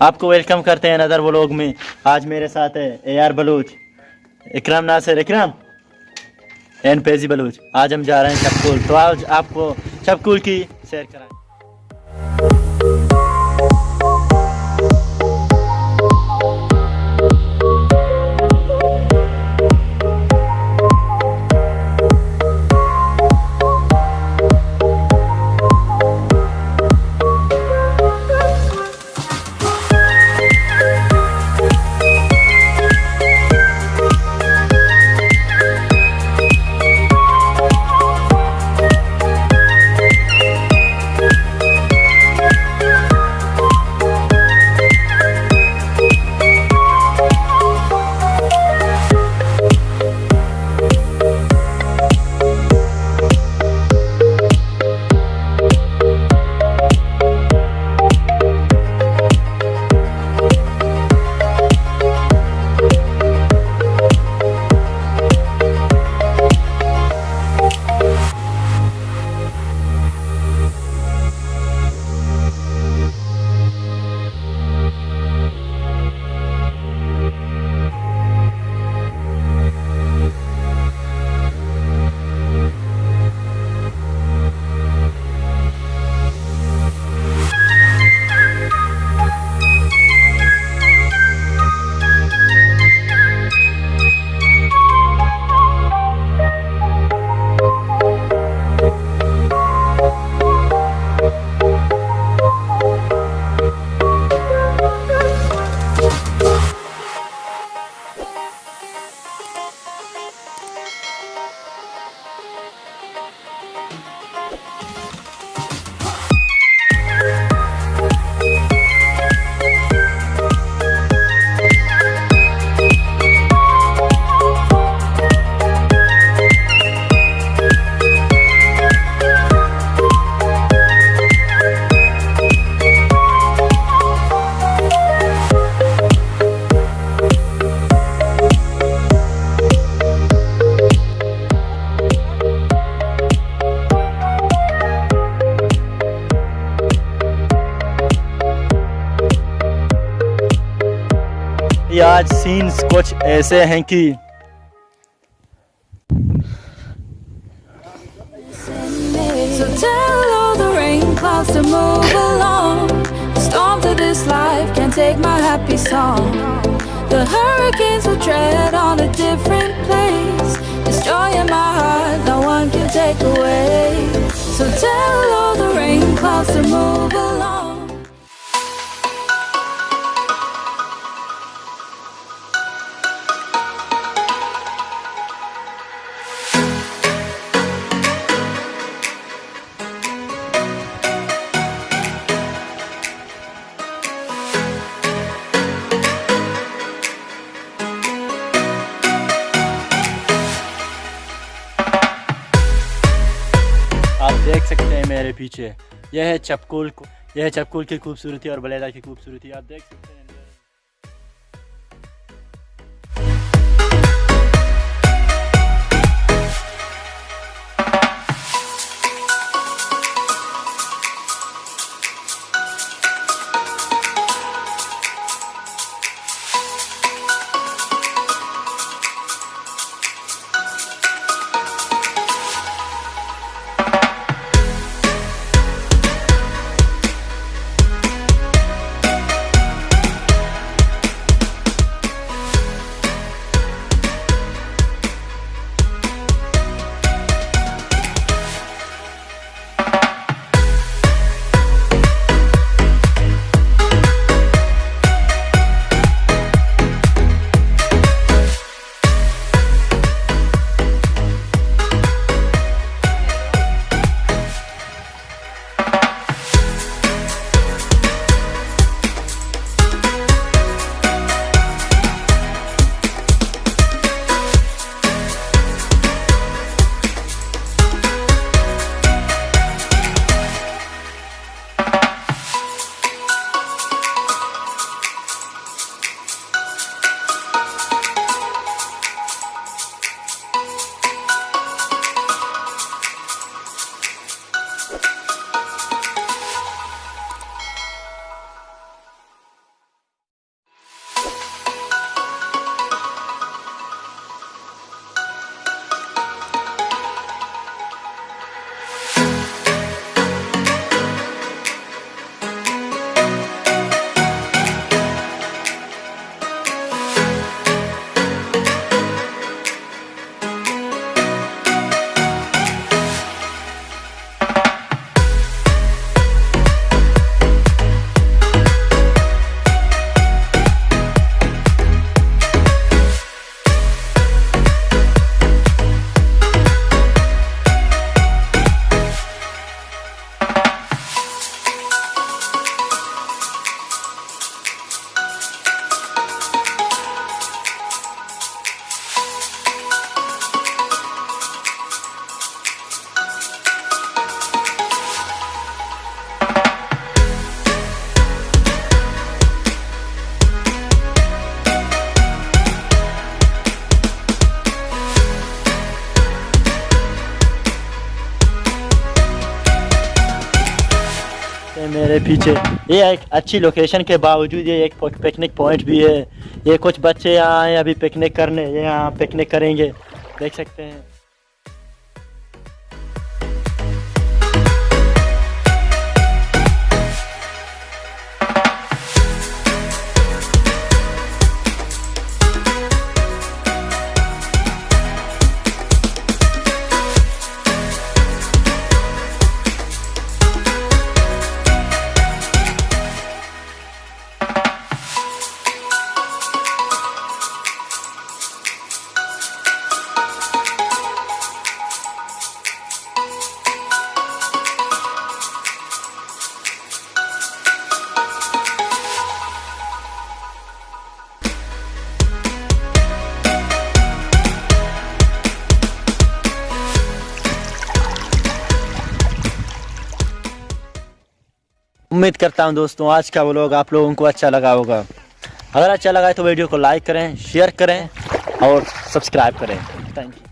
آپ کو ویلکم کرتے ہیں ندر ولاگ میں۔ آج میرے ساتھ ہے اے آر بلوچ، اکرام ناصر، اکرام اینڈ پیزی بلوچ۔ آج ہم جا رہے ہیں چپکول، تو آج آپ کو چپکول کی سیر کرائیں۔ یہ آج سینز کچھ ایسے ہیں کہ So tell all the rain clouds to move along. The storms of this life can't take my happy song. The hurricanes will tread on a different place. This joy in my heart, no one can take away. So tell all the rain clouds to move along. آپ دیکھ سکتے ہیں میرے پیچھے، یہ ہے چپکول کو، یہ ہے چپکول کی خوبصورتی اور بلیدہ کی خوبصورتی۔ آپ دیکھ سکتے ہیں۔ میرے پیچھے، یہ ایک اچھی لوکیشن کے باوجود یہ ایک پک-، پکنک پوائنٹ بھی ہے۔ یہ کچھ بچے یہاں آئے ہیں ابھی پکنک کرنے، یہ یہاں پکنک کریں گے، دیکھ سکتے ہیں۔ امید کرتا ہوں دوستوں، آج کا ولاگ آپ لوگوں کو اچھا لگا ہوگا۔ اگر اچھا لگا ہے تو ویڈیو کو لائک کریں، شیئر کریں اور سبسکرائب کریں۔ Thank you.